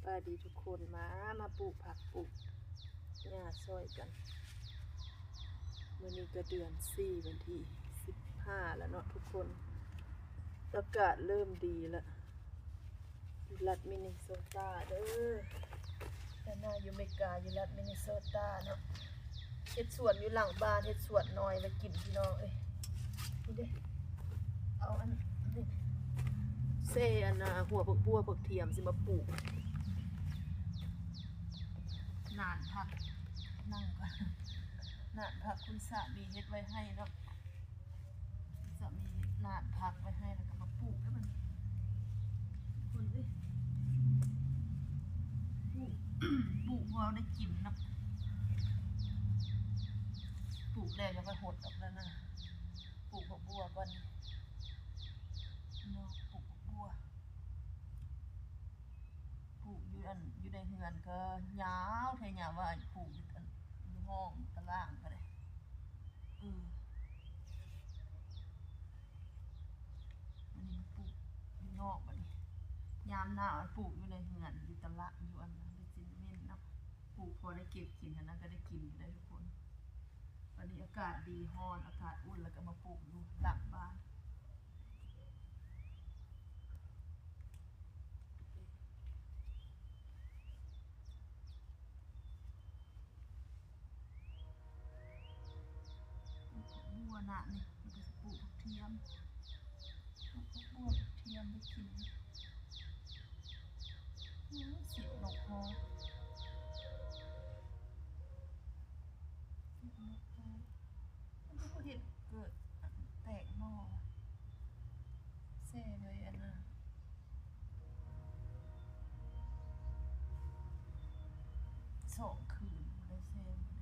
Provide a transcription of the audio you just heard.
ສະບາຍດີທຸກຄົນ ມາ ມາປູກຜັກປູກຫຍ້າຊ່ອຍກັນ. ມື້ນີ້ກໍເດືອນສີ່ ວັນທີສິບຫ້າແລ້ວເນາະທຸກຄົນ. ອາກາດເລີ່ມດີແລ້ວ ຢູ່ລັດມິນເນໂຊຕາເດີ. ແຕ່ໜ້າຢູ່ເມກາ ຢູ່ລັດມິນເນໂຊຕາເນາະ. ເຮັດສວນຢູ່ຫຼັງບ້ານ ເຮັດສວນໜ້ອຍໄວ້ກິນພີ່ນ້ອງເອີຍ. ນີ້ເດ້ ເອົາອັນນີ້ ແຊ່ອັນນ່າ ຫົວຜັກບົວຜັກທຽມຊິມາປູກ. ໜານຜັກ ນັ່ງກ່ອນ ໜານຜັກຄຸນສາມີເຮັດໄວ້ໃຫ້ເນາະ. ສາມີເຮັດໜານຜັກໄວ້ໃຫ້ ແລ້ວກໍມາປູກໃຫ້ມັນ ຄົນເອີຍ ປູກ ປູກພໍໄດ້ກິນເນາະ. ປູກແລ້ວຢ່າໄປຫົດອອກແລ້ວນະ. ປູກຜັກບົວກ່ອນເນາະ ປູກຜັກບົວ. ປູກຢູ່ອັນ ຢູ່ໃນເຮືອນກໍຍາວແທ້ ຍາວວ່າປູກຢູ່ອັນ ຢູ່ຫ້ອງຕາລ່າງກໍໄດ້. ເອີ ອັນນີ້ປູກຢູ່ນອກ ບັດນີ້ຍາມໜາວປູກຢູ່ໃນເຮືອນ ຢູ່ຕາລ່າງ ຢູ່ອັນເບສເມັນເນາະ. ປູກພໍໄດ້ເກັບກິນຫັ້ນນະ ກໍໄດ້ກິນຢູ່ໄດ໋ທຸກຄົນ. ບັດນີ້ອາກາດດີ ຮ້ອນ ອາກາດອຸ່ນ ແລ້ວກໍມາປູກຢູ່ຫຼັງບ້ານ. ປູກຜັກບົວນະນີ້ ແລ້ວກໍຊິປູກຜັກທຽມ ປູກຜັກບົວຜັກທຽມໄວ້ກິນ. ໂອ້ຍ ສຽງນົກຮ້ອງ ສຽງນົກຮ້ອງ. ມັນຄືບໍ່ເຫັນເກີດແຕກໜໍ່ ແຊ່ໄວ້ອັນນ່າ ສອງຄືນບໍ່ໄດ້ແຊ່.